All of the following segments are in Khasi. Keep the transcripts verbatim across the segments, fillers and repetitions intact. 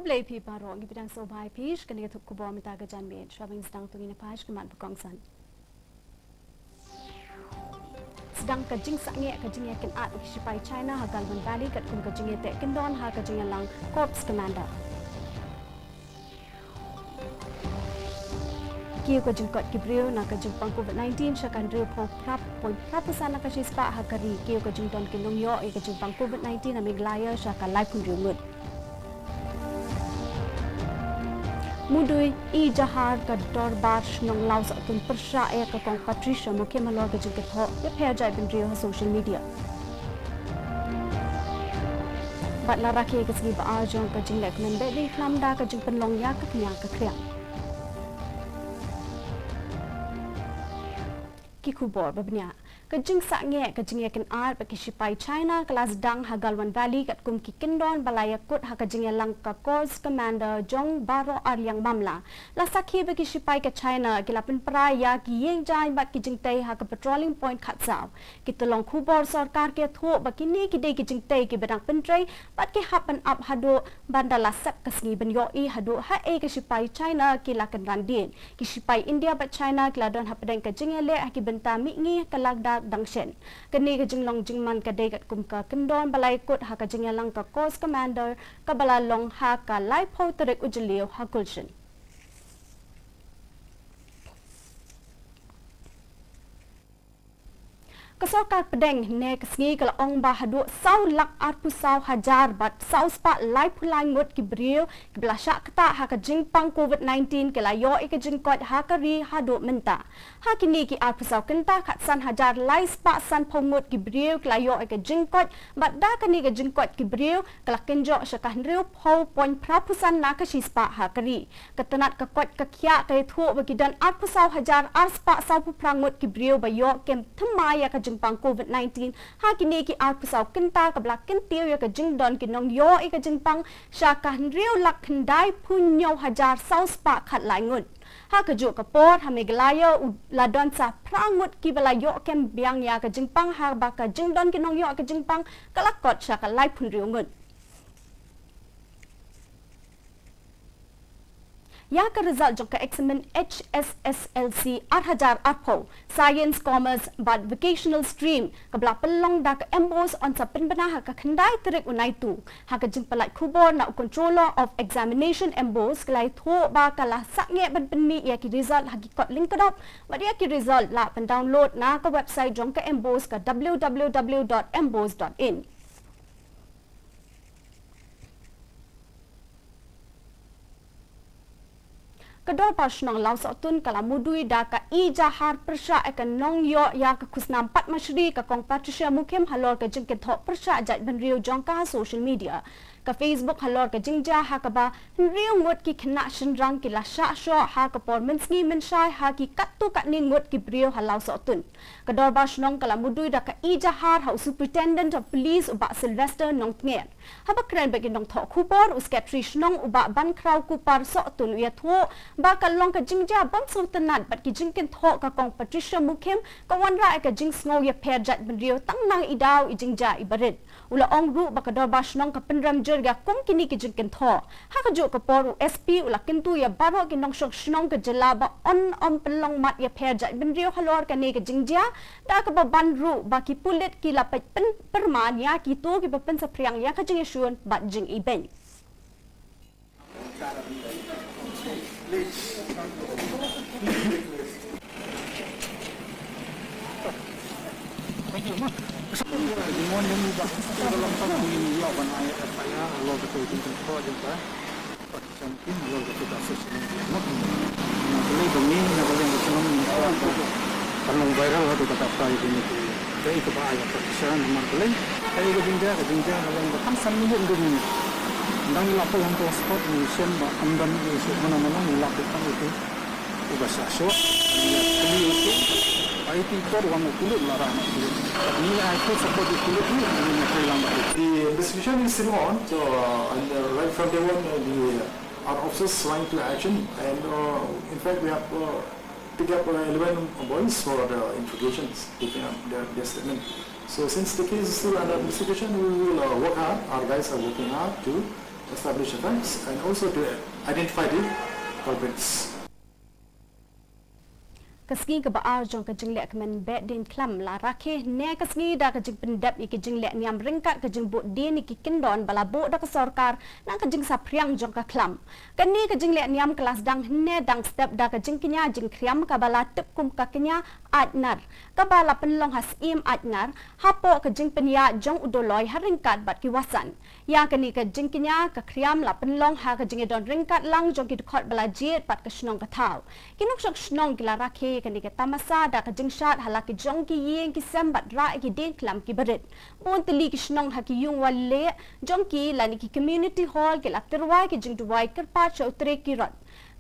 Khublei phi baroh, ngi pdiang sngewbha ïa phi sha kane ka thup khubor mynta ka janmiet. Shuwa ban sdang to ngin ïa peit shakhmat ba kongsan. Sdang ka jingsangeh ka jingïakynad ki shipai China ha Galwan Valley katkum ka jingïateh kyndon ha ka jingïalang Corps Commander. Kiew ka jingkoit ki briew na ka jingpang covid nineteen sha ka hynriewphew phra point phra percent na ka shispah ha ka ri. Kiew ka jingdon ki nongïoh ïa ka jingpang covid nineteen ha Meghalaya sha ka laiphew hynriew ngut. Mudui ijahar ka Dorbar Shnong Lawsohtun pyrshah ïa ka Kong Patricia Mukhim halor ka jingkynthoh ïapher jaitbynriew ha social media. Bad la rakhe ka sngi ba ar jong ka jingleh kmen behdei khlam da ka jingpynlong ïa ka kñia ka khriang. Ki khubor ba bniah. Ka jingsangeh ka jingïakynad bad ki shipai China ka la sdang ha Galwan Valley katkum ki kyndon ba la ïakut ha ka jingïalang ka Corps Commander jong baroh arliang mamla. La sakhi ba ki shipai ka China ki la pynpra ïa ki ïing jaiñ bad ki jingtei ha ka patrolling point khatsaw. Ki tyllong khubor sorkar ki ïathuh ba kine ki dei ki jingtei kiba dang pyntrei bad ki hap ban ap haduh ban da la sep ka sngi ban ïohi haduh haei ka shipai China ki la kynran dien. Ki shipai India bad China ki la don hapdeng ka jingïaleh ha ki bynta mihngi ka Ladakh dang shen. Kane ka jinglong jingman ka dei katkum ka kyndon ba la ïakut ha ka jingïalang ka Corps Commander kaba la long ha ka laiphew tarik u Jylliew ha Gulshan. Ka sorkar pdeng ne ka sngi ka la ong ba haduh saw lak arphew saw hajar bad saw spah laiphew lai ngut ki briew kiba la shah ktah ha ka jingpang covid nineteen ki la ïoh ïa ka jingkoit ha ka ri haduh mynta. Ha kine ki arphew saw kynta khatsan hajar lai spah sanphew ngut ki briew ki la ïoh ïa ka jingkoit bad da kane ka jingkoit ki briew ka la kynjoh sha ka hynriewphew point phra percent na ka shispah ha ka ri. Ka tnat ka koit ka khiah ka ïathuh ba ki don arphew saw hajar ar spah sawphew phra ngut ki briew ba ïoh kem thymmai ïa ka jingpang covid nineteen ha kine ki arphew saw kynta kaba la kyntiew ïa ka jingdon ki nongïoh ïa ka jingpang sha ka hynriew lak khyndaiphew hynñiew hajar saw spah khatlai ngut. Ha kajuh ka por ha Meghalaya u la don sa phra ngut kiba la ïoh kem biang ïa ka jingpang haba ka jingdon ki nongïoh ïa ka jingpang ka la kot sha ka laiphew hynriew ngut. Ïa ka result jong ka eksamin H S S L C ar hajar arphew, Science, Commerce bad Vocational Stream kaba la pynlong da ka MBOSE yn sa pynbna ha ka khyndai tarik u Naitung. Ha ka jingpynlait khubor na u Controller of Examination MBOSE ka la ïathuh ba ka la sangeh ban pynmih ïa ki result ha ki kot lyngkdop bad ïa ki result lah pyndownload na ka website jong ka MBOSE ka W W W dot mbose dot in. Ka Dorbar Shnong Lawsohtun ka la mudui da ka ijahar pyrshah ïa ka nongïoh ïa ka khusnam Padma Shri ka Kong Patricia Mukhim halor ka jingkynthoh pyrshah jaitbynriew jong ka ha social media. Ka Facebook halor ka jingjia ha kaba hynriew ngut ki khynnah shynrang ki la shah shoh ha ka por mynsngi mynshai ha ki katto katne ngut ki briew ha Lawsohtun. Ka Dorbar Shnong ka la mudui da ka ijahar ha u Superintendent of Police u Bah Sylvester Nongtnger. Haba kren bad ki nongthoh khubor u Secretary Shnong u Bah Bankhraw Kupar Sohtun u ïathuh ba ka long ka jingjia bym sngewtynnad bad ki jingkynthoh ka Kong Patricia Mukhim ka wanrah ïa ka jingsngew ïapher jaitbynriew tang nang i daw i jingjia iba rit. U la ong ruh ba ka Dorbar Shnong ka pynrem jur ïa kum kine ki jingkynthoh. Ha kajuh ka por u S P u la kyntu ïa baroh ki nongshong shnong ka jylla ba yn ym pynlong mat ïapher jaitbynriew halor kane ka jingjia, da kaba ban ruh ba ki pulit ki la peit pyn-, pyrman ïa kito kiba pynsaphriang ïa ka jingïashun bad jingibeiñ. Kan long viral haduh katta katta ïa kine ki, kaei kaba ai ka pressure namar balei. Kaei ka jingjia, ka jingjia ka long ba tang san minit, hynriew minit. Ynda ngi la poi hangto ha spot ngi shem ba kam don ei shuh mano mano, ngi lap beit tang ïa uto uba shah shoh. Ngi ïa kylli ïa uto. Ba ïa uto i por wan u pulit la rah noh pulit. Ngi ai full support ïa u pulit ruh, ngi ïa trei lang bad u. The investigation is still on, so, uh, and, uh, right from day one, uh, we, uh, our officers sprang to action, and, uh, in fact, we have, uh, pick up, uh, eleven boys for the interrogations, taking up their, their statement. So since the case is still under investigation, we will, uh, work hard. Our guys are working hard to establish offence and also to identify the culprits. Ka sngi kaba ar jong ka jingleh kmen beh dien khlam la rakhe hynne ka sngi da ka jingpyndep ïa ki jingleh niam ryngkat ka jingbuh dien ïa ki kyndon ba la buh da ka sorkar na ka jingsaphriang jong ka khlam. Kane ka jingleh niam ka la sdang hynne dang step da ka jingkñia jingkhriam kaba la tip kum ka kñia Aitnar, kaba la pynlong ha Syiem Aitnar, hapoh ka jingpynïaid jong u Doloi ha ryngkat bad ki wasan. Ïa kane ka jingkñia ka khriam la pynlong ha ka jingïadon ryngkat lang jong ki dkhot ba la jied bad ka shnong ka thaw. Ki nongshong shnong ki la rakhe ïa kane ka tamasa da ka jingshad ha la ki jong ki ïing ki sem bad rah ïa ki dien khlam kiba rit. Bun tylli ki shnong ha ki ïung waleh jong ki lane ki community hall ki la tyrwa ïa ki jingduwai kyrpad sha u Trekirot.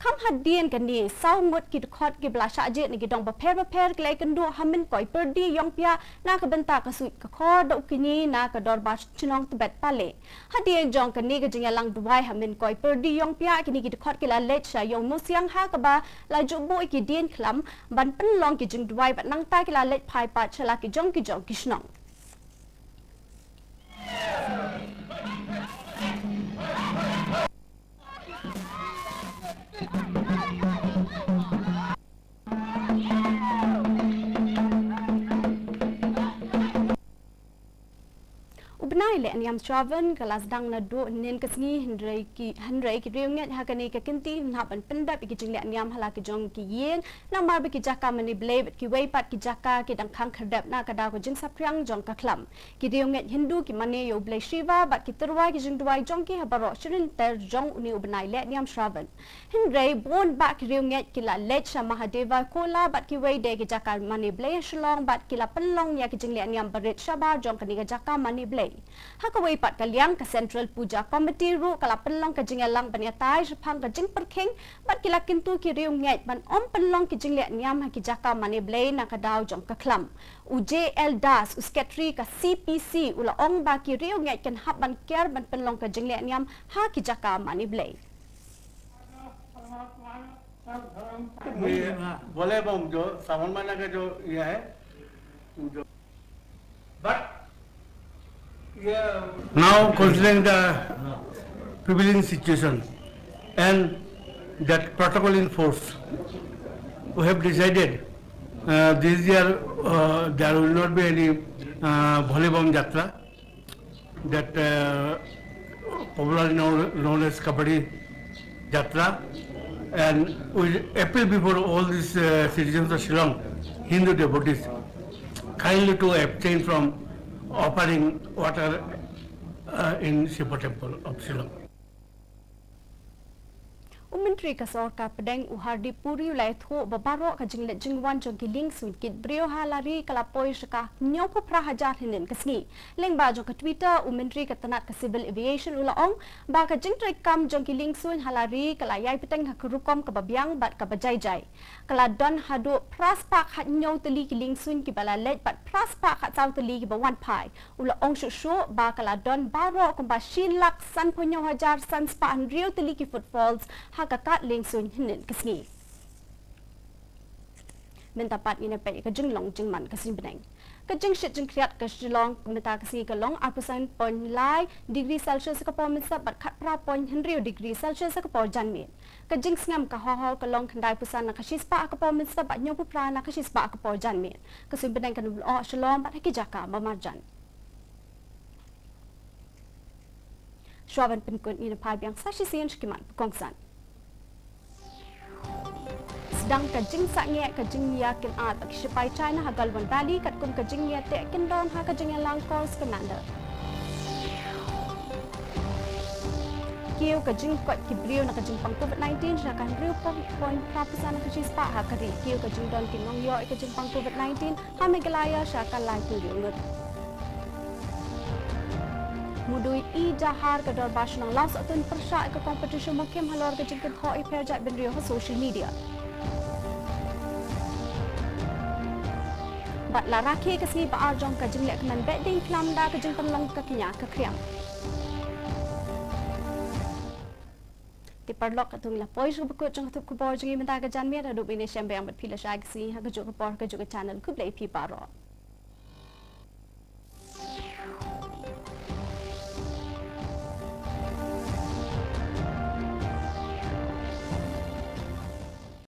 Kham hadien kane, saw ngut ki dkhot kiba la shah jied na ki dong bapher bapher ki la ïakynduh ha Mynkoi Pyrdi Ïongpiah na ka bynta ka suit ka khor da u kñi na ka dorbar shnong Tbet Pale. Hadien jong kane ka jingïalang duwai ha Mynkoi Pyrdi Ïongpiah, kine ki dkhot ki la leit sha Ïongmusiang ha kaba la ju buh ïa ki dien khlam ban pynlong ki jingduwai bad nangta ki la leit phai pat sha la ki jong ki jong ki shnong. U bnai leh niam Shravan ka la sdang naduh hynnin ka sngi, hynrei ki, hynrei ki riewngeit ha kane ka kynti hap ban pyndep ïa ki jingleh niam ha la ki jong ki ïing namar ba ki jaka mane blei bad kiwei pat ki jaka ki dang khang khyrdep na ka daw ka jingsaphriang jong ka khlam. Ki riewngeit Hindu ki mane ïa u Blei Shiva bad ki tyrwa ki jingduwai jong ki ha baroh shi rynter jong une u bnai leh niam Shravan. Hynrei bun bah ki riewngeit ki la leit sha Mahadeva Khola bad kiwei de ki jaka mane blei ha Shillong bad ki la pynlong ïa ki jingleh niam barit shabar jong kane ka jaka mane blei. Ha kawei pat ka liang, ka Central Puja Committee ruh ka la pynlong ka jingïalang ban ïatai shaphang ka jingpyrkhing bad ki la kyntu ki riewngeit ban ym pynlong ki jingleh niam ha ki jaka mane blei na ka daw jong ka khlam. U J L Das, u Secretary ka C P C, u la ong ba ki riewngeit kin hap ban kiar ban pynlong ka jingleh niam ha ki jaka mane blei. ये भोले बम जो सावन महीना का जो ये है, जो, but ये Now, considering the prevailing situation and that protocol in force, we have decided, uh, this year, uh, there will not be any, uh, Bhole Bam Jatra, that, uh, popularly known, known as Kabaddi Jatra, and we appeal before all these, uh, citizens of Shillong, Hindu devotees, kindly to abstain from offering water, uh, in Shiva temple of Shillong. U Myntri ka Sorkar Pdeng u Hardeep Puri u la ïathuh ba baroh ka jingleit jingwan jong ki liengsuiñ kit briew ha la ri ka la poi sha ka hynñiewphew phra hajar hynnin ka sngi. Lyngba jong ka Twitter, u Myntri ka tnat ka Civil Aviation u la ong ba ka jingtreikam jong ki liengsuiñ ha la ri ka la ïai bteng ha ka rukom kaba biang bad kaba jai jai. Ka la don haduh phra spah khathynñiew tylli ki liengsuiñ kiba la leit bad phra spah khatsaw tylli kiba wan phai. U la ong shuh shuh ba ka la don baroh kumba shi lak sanphew hynñiew hajar san spah hynriew tylli ki footfalls ha ka kad liengsuiñ hynnin ka sngi. Mynta pat ngin ïa peit ïa ka jinglong jingman ka suiñ bneng. Ka jingshit jingkhriat ka Shillong mynta ka sngi ka long arphew san point lai degree Celsius ha ka por mynstep bad khatphra point hynriew degree Celsius ha ka por janmiet. Ka jingsngem ka Hawhor ka long khyndaiphew san na ka shispah ha ka por mynstep bad hynñiewphew phra na ka shispah ha ka por janmiet. Ka suiñ bneng kan ym lyoh ha Shillong bad ha ki jaka ba marjan. Shuwa ban pynkut, ngin ïa phai biang sa shisien sha ki mat ba kongsan. Sdang ka jingsakngeh ka jingïakynad bad ki shipai China ha Galwan Valley katkum ka jingïateh kyndon ha ka jingïalang Corps Commander. Kiew ka jingkoit ki briew na ka jingpang covid nineteen sha ka hynriew point phra percent na ka shispah ha ka ri. Kiew ka jingdon ki nongïoh ïa ka jingpang covid nineteen ha Meghalaya sha ka laiphew hynriew ngut. Mudui i jahar ka Dorbar Shnong Lawsohtun pyrshah ïa ka competition mukim halor ka jingkynthoh ïapher jaitbynriew ha social media. Bad la rakhe ka sngi ba ar jong ka jingleh kmen beh dien khlam da ka jingpynlong ka kñia ka khriam. Te paralok, katto ngi la poi sha kaba kut jong ka tip khubor jong ngi mynta ka janmiet. Haduh ban ïashem biang bad phi lashai ka sngi ha kajuh ka por ha kajuh ka channel. Khublei phi baroh.